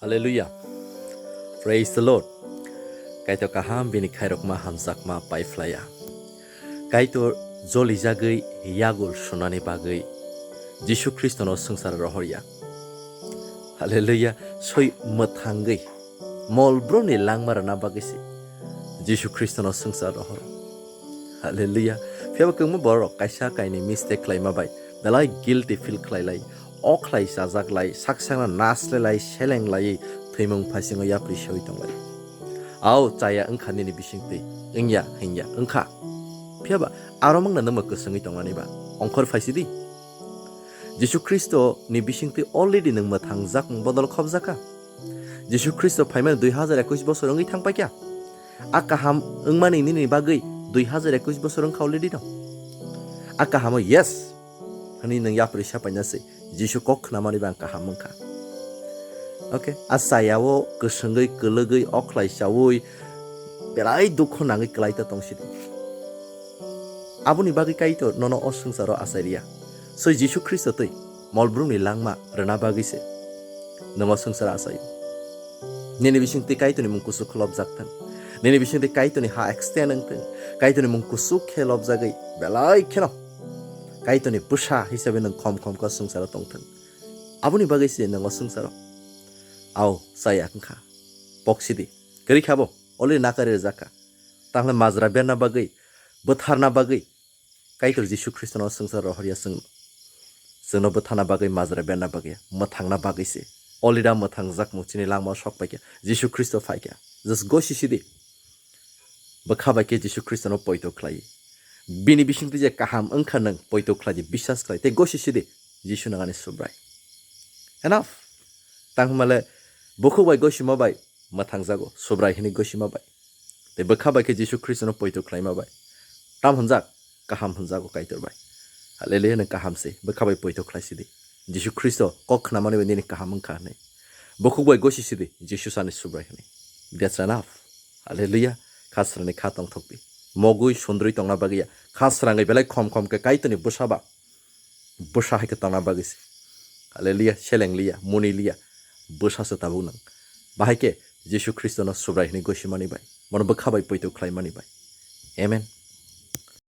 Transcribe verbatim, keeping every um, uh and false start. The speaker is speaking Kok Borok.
Hallelujah. Praise the Lord. Kaitor kaham bini khairokma hamjakma paiphlaiya. Kaitor jolijagwi yagul sunani bagwi Jisu Khristono swngchar rohorya. Hallelujah. Soi mwthangwi mol brumni langma rwna bagwi se Jisu Khristono swngchar rohor. Hallelujah. Phiya ba kwbangma borok kaisa kainwi mistake khlaima bai belai guilty feel khlai lai, o khlai chajak lai, sak sakno nas le lai, seleng lai, thwimung phaisingo yapri sewi tong lai. Ao chaya wngkha nini bisingtwi, wngya hinya wngkha. Phiya ba aro mangna nwngma kwswngwi tongnani ba ongkhor phaisidi. Jisu Khristo ni bisingtwi already nwng mwthangjak bodol khobjakha. Jisu Khristo phaimani dui hazar ekwis bosor wngwi thangpaikha. A kaham wngmani nini bagwi dui hazar ekwis bosor wngkha already no. A kahamo yes hwnwi nwng yapri sapaina se Jisu kok khnamani bang kaham wngkha. Okay, a chayao kwswngwi kwlwgwi okhlai chawi belai dukhu nangwi kwlai ta tong sidi. Aboni bagwi Kaitor nono o swngcharo achai riya. Soi Jisu Khristo twi mol brumni langma rwna bagwi se nwng o swngcharo achaio. Nini bisingtwi Kaitorni mung kusu kholopjak thang. Nini bisingtwi Kaitorni ha extend wng thang. Kaitorni mung kusu khe lopjagwi belai kheno Kaitorni bwsa hisabe nwng khom khom khe o swngcharo tong thang. Aboni bagwi se nwng o swngcharo ao chaya wngkha. Pok sidi. Kwrwi kha bo, already nakari rwjak kha. Tahle majra berna bagwi, bwtharna bagwi Kaitor Jisu Khristono swngchar rohorya chwngno. Chwngno bwthana bagwi, majra berna bagwi, mwthangna bagwi se. Already mwthangjak mung chini langmao sok paikha. Jisu Khristo phaikha. Just gosi sidi. Bwkha bai khe Jisu Khristono poito khlai. Bini bisingtwi je kaham wngkha nwng poito khlai di, biswas khlai. Tei gosi sidi. Jisu nangani Subrai. Enough. Tang hwnmale bukhuk bai gosima bai mwthangjago, Subrai hwnwi gosima bai. Tei bwkha bai khe Jisu Khristono poito khlaima bai. Tam hwnjak, kaham hwnjago Kaitor bai. Hallelujah, nwng kaham se, bwkha bai poito khlai sidi. Jisu Khristo kok khnamani bai nini kaham wngkha hwnwi. Bukhuk bai gosi sidi, Jisu sani Subrai hwnwi. That's enough. Hallelujah. Khasrani kha tongthokdi. Mogwi sundrwi tongna bagwi ya. Khasrangwi belai khom khom khe Kaitorni bwsa ba. Bwsa hai khe tongna bagwi se. Hallelujah, seleng liya, muni liya. Bwsa se tabuk nang. Bahai khe Jisu Khristono Subrai hwnwi gosimani bai. Bono bwkha bai poito khlaimani bai. Amen.